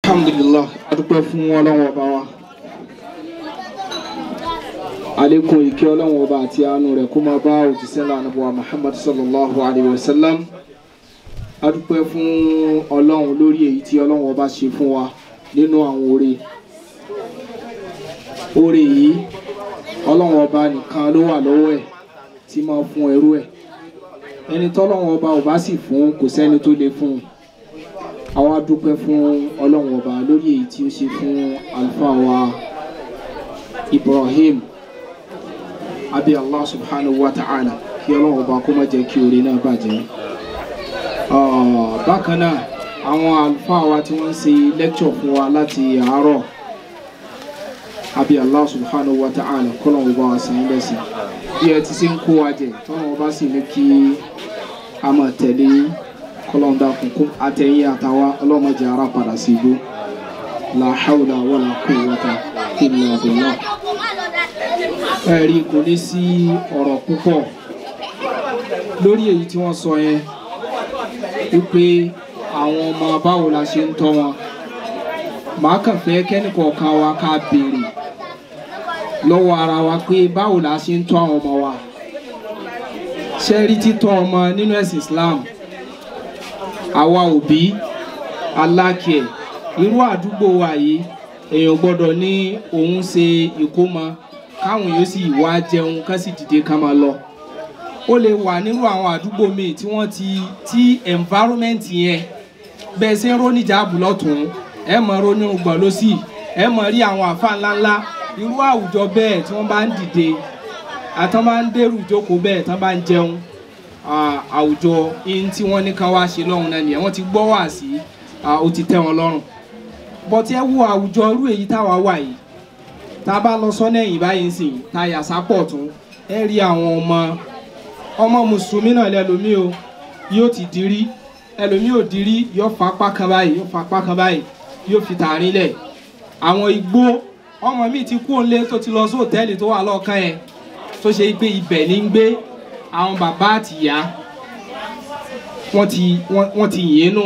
Alhamdulillah, adúpẹ́ fún Ọlọ́run ọba wa. Àlékún ìkẹ́ Ọlọ́run ọba àti àánú rẹ̀ kó máa bá òjíṣẹ́ ńlá Ànábì wa Muhammad sallallahu alayhi wa sallam. Adúpẹ́ fún Ọlọ́run lórí èyí tí Ọlọ́run ọba ṣe fún wa nínú àwọn oore. Oore yìí Ọlọ́run ọba nìkan ló wà lọ́wọ́ ẹ̀ tí máa fún ẹrú ẹ̀. Ẹni tọ́lọ́run ọba ò bá sì fún kò sẹ́ni tó lè fún un. Àwa dúpẹ́ fún Ọlọ́run ọba lórí èyí tí ó ṣe fún àlùfáà wa Ibrahim. Abi Allah subhanahu wa ta'ala kí Ọlọ́run ọba kó má jẹ́ kí oore náà bàjẹ́. Bákan náà àwọn àlùfáà wa tí wọ́n ń ṣe lecture fún wa láti àárọ̀, abi Allah subhanahu wa ta'ala kọ́lọ́run ọba wa san yín lẹ́san. Bí ẹ ti ṣe ń kó wa jẹ tọ́lọ́run ọba sì ní kí a máa tẹ̀lé yín. Kọ́lọ́n dákun kó àtẹ̀yìn àtàwa ọlọ́mọdé ara padà sí igbó. La hawla wala quwwata illa billah. Ẹ̀rí kò ní sí ọ̀rọ̀ púpọ̀ lórí èyí tí wọ́n sọ yẹn wípé àwọn ọmọ báwo la ṣe ń tọ́ wọn. Màá kàn fẹ́ kẹ́nìkọ̀ọ̀kan wa ká béèrè lọ́wọ́ ara wa pé báwo la ṣe ń tọ́ àwọn ọmọ wa. Ṣé rí títọ́ ọmọ nínú ẹ̀sìn Islam? Àwa òbí alákìẹ̀ irú àdúgbò wa yìí èèyàn gbọ́dọ̀ ní òun ṣe ìkómọ káwọn yóò sì wá jẹun ká sì dìde ká máa lọ. Ó lè wà nírú àwọn àdúgbò míì tí wọ́n ti tí environment yẹn bẹ́ẹ̀ ṣe ń rónìjàbù lọ́tún ẹ mọ̀ rónìrùngbọ̀n lọ́sì ẹ mọ̀ rí àwọn àfa ńláńlá irú àwùjọ bẹ́ẹ̀ tí wọ́n bá ń dìde àtàn bá ń dérú ìjókòó bẹ́ẹ̀ tán bá ń jẹun àwùjọ in tí wọ́n ní ká wá ṣe lọ́hùn náà nìyẹn wọ́n ti gbọ́ wá sí ó ti tẹ́ wọn lọ́rùn. Bọ́tí ẹ wo àwùjọ irú èyí táwa wà yìí tá a bá lọ sọ́nà ẹ̀yìn báyìí ń sìn tá a yà sápọ̀ tún ẹ rí àwọn ọmọ ọmọ mùsùlùmí náà lẹ́lòmí o yóò ti dirí ẹlòmí ò dirí yóò fa apá kan báyìí yóò fa apá kan báyìí yóò fi tààrin lẹ̀. Àwọn igbó ọmọ mi ti kú òǹlé tó ti lọ sí hòtẹ́ẹ̀lì tó wà lọ́ọ̀kan yẹn tó ṣe pé ibẹ̀ ní ń gbé. Àwọn bàbá àtìyá wọ́n ti yìn nù.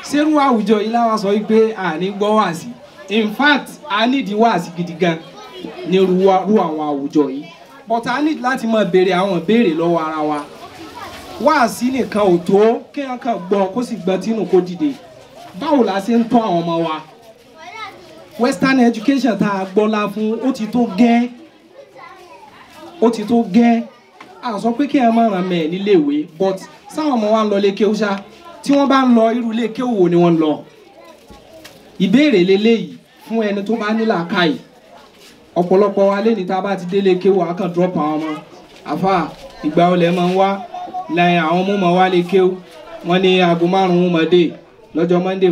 Ṣerú àwùjọ yìí láwa sọ wípé àní gbọ́ wàásì. In fact a nídìí wàásì gidi gan ní irú àwọn àwùjọ yìí, but a need láti máa béèrè àwọn ìbéèrè lọ́wọ́ ara wa. Wàásì nìkan ò tó kéèyàn kàn gbọ́ kó sì gbọ́n tínú kó dìde. Báwo la ṣe ń tọ́ àwọn ọmọ wa? Western education tá a gbọ́lá fún ó ti tó gẹ́, ó ti tó gẹ́. A sọ pé kí ẹ máa ràn mẹ́ níléèwé, but sáwọn ọmọ wa ń lọ lékè ṣá tí wọ́n bá ń lọ irú lékè wo ni wọ́n ń lọ? Ìbéèrè leléyìí fún ẹni tó bá ní làákàyè. Ọ̀pọ̀lọpọ̀ wa lé ní tá a bá ti dé lékè wo a kàn drop àwọn ọmọ. Àfà ìgbà olè máa ń wá lẹ́yìn àwọn ọmọ máa wá lékè o wọ́n ní aago 5 máa dé lọ́jọ́ Monday,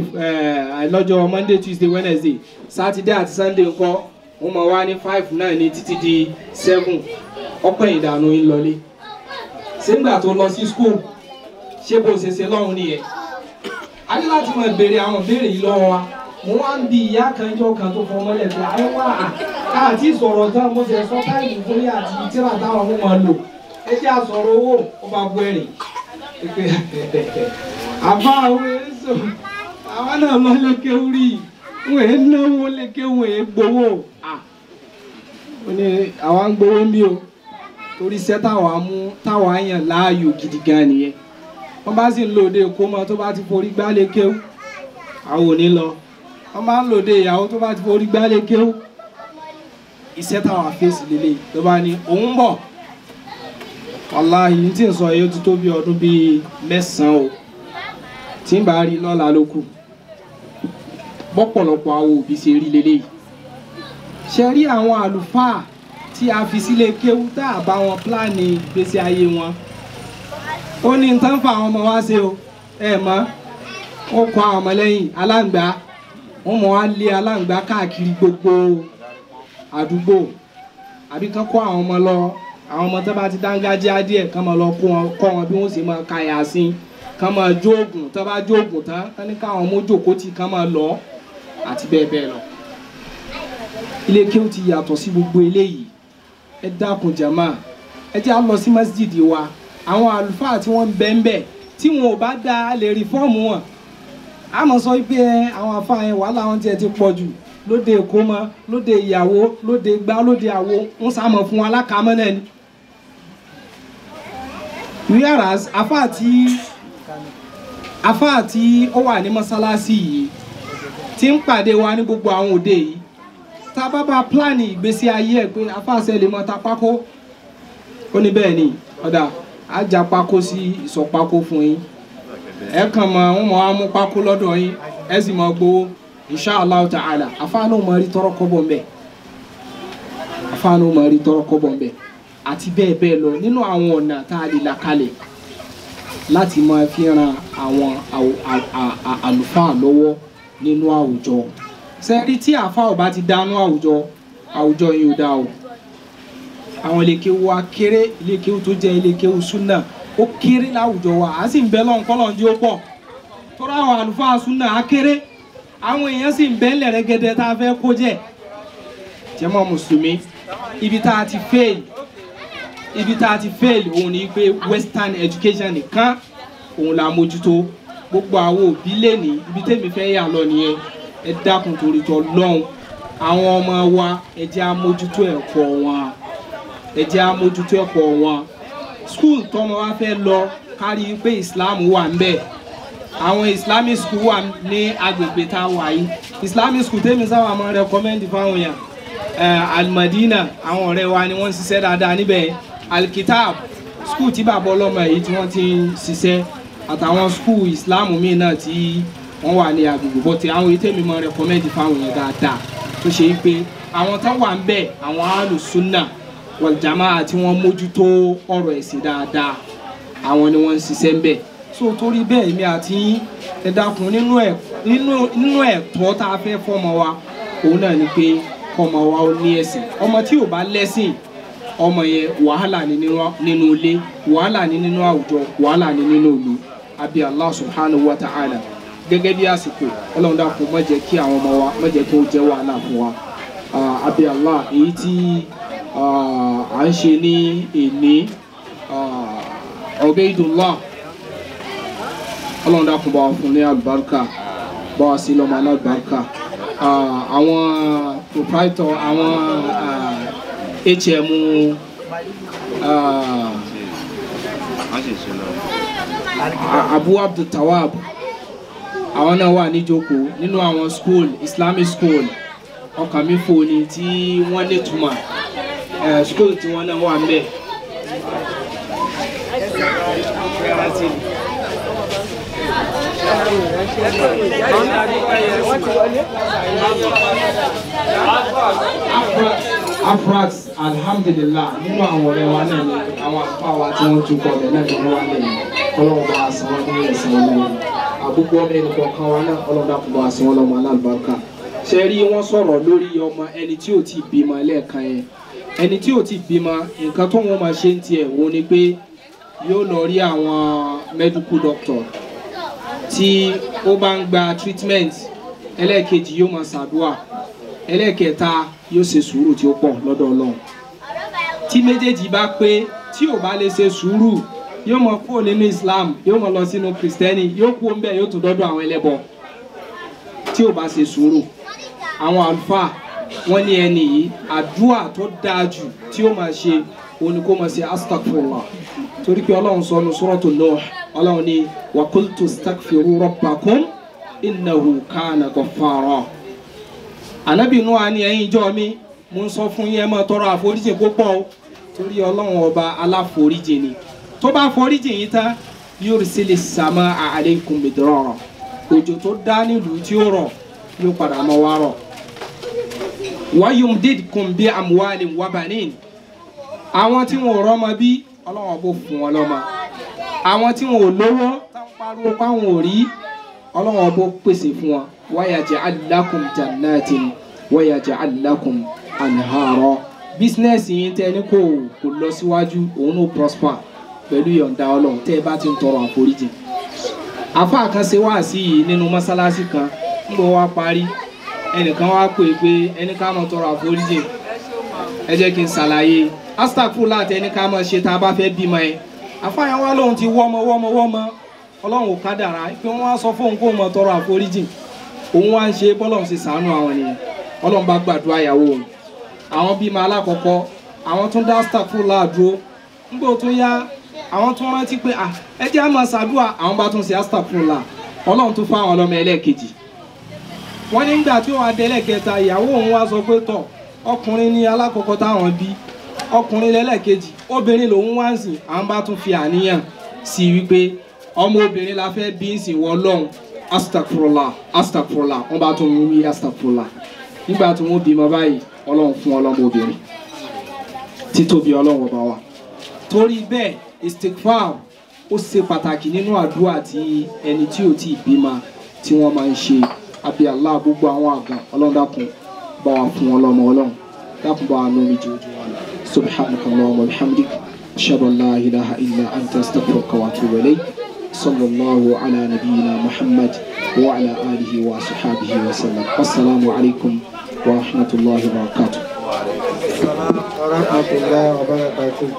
lọ́jọ́ Monday, Tuesday, Wednesday, Saturday àti Sunday ńkọ́ wọ́n máa wá ní 5 náà ní títí di 7. Ọpẹ́ ìdànù yín lọlé. Ṣéǹgbà tó lọ sí school ṣé bó ṣe ṣe lọ́hùn nìyẹn? A ní láti máa béèrè àwọn béèrè yìí lọ́wọ́ wa. Mo wá ń bi ìyá kan jọ kan tó fọmọ lẹ̀ pé ayé wá àti sọ̀rọ̀ tán mo ṣe sọ táìmù fún yín àti tíra táwọn ọmọ máa lò. Ẹ jẹ́ àsọ̀rọ̀ owó ó bá bu ẹ̀rìn. Àbá àwọn èso àwọn náà lọ lékè orí wọn èé náwó lékè wọn èé gbowó. Ó ní àwa ń gbowó ń bí o torí iṣẹ́ táwa mú táwa yàn láàyò gidi gan nìyẹn. Wọ́n bá sì ń lòde ìkómọ tó bá ti forí gbálé kéwú àwọn ò ní lọ. Wọ́n bá ń lòde ìyàwó tó bá ti forí gbálé kéwú. Iṣẹ́ táwa fèsì lélẹ̀ tó bá ní òun bọ̀. Wàláhì ní tí ń sọ yìí ó ti tó bí ọdún bíi 9 o tí ń bá rí lọ́la ló kù. Bọ́pọ̀lọpọ̀ àwọn òbí ṣe rí lélẹ̀ yìí. Ṣe rí àwọn àlùfáà tí a fi sílé kéwú tá a bá wọn pílánì ìgbésí ayé wọn. Ó ní nǹkan fún àwọn ọmọ wa ṣe o ẹ mọ̀ ó kọ àwọn ọmọ lẹ́yìn aláǹgbá wọ́n mọ̀ wá lé aláǹgbá káàkiri gbogbo àdúgbò àbí kán kó àwọn ọmọ lọ àwọn ọmọ tó bá ti dángájíá díẹ̀ kán máa lọ kọ́ wọn bí wọ́n ṣe máa ka Yásìn kán máa jóògùn tó bá jóògùn tán kán ní káwọn ọmọ jókòó tì kán máa lọ àti bẹ́ẹ̀ bẹ́ẹ̀ lọ. Ilé kéwú ti yàtọ̀ sí gbogbo eléyìí. Ẹ dákun jàmá ẹ jẹ́ á lọ sí masjidi wa àwọn àlùfáà tí wọ́n ń bẹ ń bẹ̀ tí wọn ò bá dá a lè rí fọ́ọ̀mù wọn. A mọ̀ sọ pé àwọn àfáà yẹn wàhálà wọn tiẹ̀ ti pọ̀ jù lóde ìkómọ, lóde ìyàwó, lóde igbá, lóde àwo, ń sàmọ̀ fún alákàámọ́ náà ni. Whereas àfáà tí ó wà ní mọ́sálásí yìí tí ń pàdé wa ní gbogbo àwọn òde yìí, tá a bá bá pílánì ìgbésí ayé ẹ̀ pé àfáà ṣe lè mọ ta pákó, ó ní bẹ́ẹ̀ ni, ọ̀dà á já pákó sí ìsọ̀ pákó fún yín, ẹ kàn mọ́ ń mọ́ á mú pákó lọ́dọ̀ yín, ẹ sì mọ́ gbowó. Inshallah ta'ala àfáà náà máa rí tọrọ kọ́bọ̀ ńbẹ̀, àfáà náà máa rí tọrọ kọ́bọ̀ ńbẹ̀ àti bẹ́ẹ̀ bẹ́ẹ̀ lọ nínú àwọn ọ̀nà tá a lè là kalẹ̀ láti máa fi ran àwọn àlùfáà lọ́wọ́ nínú àwùjọ. Sẹ́rí tí àfáà ò bá ti dánú àwùjọ, àwùjọ yìí ò dá o. Àwọn ilékéwú wa kéré, ilékéwú tó jẹ́ ilékéwú súnà ó kéré láwùjọ wa, à sì ń bẹ lọ́n kọ́lọ́n jí ó pọ̀. Torí àwọn àlùfáà súnà á kéré, àwọn èèyàn sì ń bẹ ńlẹ̀ rẹ́gẹ́dẹ́ tá a fẹ́ kó jẹ́. Jàmá mùsùlùmí, ibi tá a ti fail, ibi tá a ti fail òun ni pé western education nìkan òun la mójútó. Gbogbo àwọn òbí lè ní ibi tẹ́mi fẹ́ yà lọ nìyẹn. Ẹ dákun torí tọ lọ́hùn, àwọn ọmọ wa ẹ jẹ́ á mójútó ẹ̀kọ́ wọn, ẹ jẹ́ á mójútó ẹ̀kọ́ wọn. School tọ́mọ wa fẹ́ lọ kárí pé Islam wà ń bẹ̀. Àwọn Islamic school wà ní agbègbè tá a wà yìí. Islamic school tẹ́mi sábà máa ń recommend fáwọn èèyàn, Al-Madina, àwọn ọ̀rẹ́ wa ni wọ́n ń ṣiṣẹ́ dáadáa níbẹ̀. Al-Kitab school tí bàbá ọlọ́mọ yìí tí wọ́n ti ń ṣiṣẹ́, àtàwọn school Islam míì náà tí wọ́n wà ní agbègbè bọ́ ti àwọn ètò ìmọ̀ recommend fáwọn èèyàn dáadáa, tó ṣe é pé àwọn tán wà ń bẹ̀ àwọn alùsùnà wal-jamaa tí wọ́n mójútó ọ̀rọ̀ ẹ̀sìn dáadáa, àwọn ni wọ́n ń ṣiṣẹ́ ń bẹ̀. So torí bẹ́ẹ̀ èmi àti ẹ dákun nínú ẹ̀tọ́ tá a fẹ́ fọ́mọ wa òun náà ni pé kọ́mọ wa ó ní ẹ̀sìn. Ọmọ tí ò bá lẹ́sìn, ọmọ yẹn wàhálà ni nínú ilé, wàhálà ni nínú àwùjọ, wàhálà ni nínú ìlú. Àbí Allah subhanahu wa ta'ala gẹ́gẹ́ bí àsìkò, Ọlọ́run dákun má jẹ́ kí àwọn ọmọ wa má jẹ́ kí ó jẹ́ wàhálà fún wa. Àbí Allah èyí tí à ń ṣe ní èní, Ubaydullah, Ọlọ́run dákun bá wa fún ní àlùbáríkà, bá wa sí lọ́mọ alábàárìkà. Àwọn proprietor, àwọn HM Abu Abdul Tawab, àwọn náà wà níjókòó nínú àwọn school, Islamic school ọkàn mi fò ní tí wọ́n lè túmọ̀ school tí wọ́n náà wà ń bẹ̀. Afrax, alhamdulillah, nínú àwọn ọ̀rẹ́ wa náà ni àwọn àlùfáà wa tí wọ́n tún kọ́ ọ̀dẹ̀ náà ni wọ́n wà lẹ́yìn. Ọlọ́run bá a san wọ́n ní ẹ̀san olóore. Àgbogbo ọmọ ẹnì kọ̀ọ̀kan wa náà Ọlọ́run dákun bá a san wọ́n lọ́mọ alálùbáríkà. Ṣé rí wọ́n sọ̀rọ̀ lórí ọmọ ẹni tí ò ti bímọ lẹ́ẹ̀kan yẹn. Ẹni tí ò ti bímọ, nǹkan tó wọ́n máa ṣe ń tiẹ̀ wọ́n ni pé yóò lọ rí àwọn medical doctor tí ó bá ń gba treatment. Ẹlẹ́ẹ̀kejì yóò máa ṣàdúà, ẹlẹ́ẹ̀kẹta yóò ṣe sùúrù tí ó pọ̀ lọ́dọ̀ Ọlọ́run. Tí méjèèjì bá pé, tí ò bá lè ṣe sùúrù, yóò máa kúrò nínú Islam, yóò máa lọ sínú Kristẹni, yóò kú ńbẹ̀, yóò tún dọ́dọ̀ àwọn ẹlẹ́bọ tí ò bá ṣe sùúrù. Àwọn àlùfáà wọ́n ní ẹni yìí àdúà tó dáa jù tí ó máa ṣe òun ni kó máa ṣe astagfirullah, torí pé Ọlọ́run sọ ní suratu Nuh, Ọlọ́run ní wa qultu astaghfiru rabbakum innahu kana ghaffara. Ànábì Nuh ní ẹ̀yin ìjọ mi, mo ń sọ fún yín ẹ máa tọrọ àforíjì púpọ̀ o, torí Ọlọ́run ọba aláforíjì ni. Tó bá foríjì yín tán, yursilis samaa alaykum midrara, òjò tó dá nílùú tí ó rọ̀ yóò padà máa wá rọ̀. Wa yumdidkum bi amwalin wa banin, àwọn tí wọn ò rọ́mọ bí Ọlọ́run bó fún wọn lọ́mọ, àwọn tí wọn ò lówó táwọn pariwo páwọn ò rí, Ọlọ́run bó pèsè fún wọn. Wa yaj'al lakum jannatin wa yaj'al lakum anhara. Bísínẹ́sì yín tẹ́ ní kò lọ síwájú, òun ló prosper pẹ̀lú ìyọ̀ǹda Ọlọ́run tẹ́ ẹ bá ti ń tọrọ àforíjì. Àfáà kan ṣe wáàsí yìí nínú mọ́sálásí kan, ń bọ̀ wá parí, ẹnìkan wá pè pé ẹni ká máa tọrọ àforíjì. Ẹ jẹ́ kí n ṣàlàyé astagfirullah àti ẹni ká máa ṣe tá a bá fẹ́ bímọ ẹ. Àfáà yẹn wá lóhun ti wọ́mọ wọ́mọ wọ́mọ, Ọlọ́run ò kádàrá pé wọ́n wá sọ fóun kó mọ tọrọ àforíjì, òun wá ń ṣe bọ́lọ́run ṣe sàánú àwọn ènìyàn. Ọlọ́run bá gbàdúrà ìyàwó òun, àwọn bímọ alákọ̀ọ́kọ́, àwọn tún dá astagfurullah dúró. Nígbà tó yá àwọn tún rántí pé ẹ jẹ́ á máa ṣàdúrà, àwọn bá tún ṣe astagfurullah, Ọlọ́run tún fáwọn ọlọ́mọ ẹlẹ́ẹ̀kejì. Wọ́n nígbà tí wọ́n adé lẹ́ẹ̀kẹta, ìyàwó òun wá sọ pé tọ̀, ọkùnrin ní alákọ̀ọ́kọ́ táwọn bí, ọkùnrin lẹ́lẹ́kejì, obìnrin lòun wá ń sìn. Àwọn bá tún fi àníyàn sí wípé ọmọ obìnrin la fẹ́ bí ń sìn wọ́n lọ́hùn, astagfurullah astagfurullah, wọ́n bá tún wí astagfurullah. Nígbà tí wọ́n bímọ báyìí, Ọlọ́run fún ọlọ́mọ obìnrin, títóbi Ọlọ́run ọba wa. Torí bẹ́ẹ̀ istighfar ó ṣe pàtàkì nínú àdúrà tí ẹni tí ò tí ì bímọ tí wọ́n máa ń ṣe. Àbí Allah gbogbo àwọn àgàn, Ọlọ́run dákun bá wa fún ọlọ́mọ, Ọlọ́run dákun bá wa nú omi jòjò wa. Subhanaka Allahumma wa bihamdik, ashhadu an la ilaha illa anta, astaghfiruka wa atubu ilayk. Sallallahu ala nabiyyina Muhammad wa ala alihi wa sahbihi wa sallam. Assalamu alaikum wa rahmatullahi wa barakatuh. Wa rahmatullahi wa barakatuh.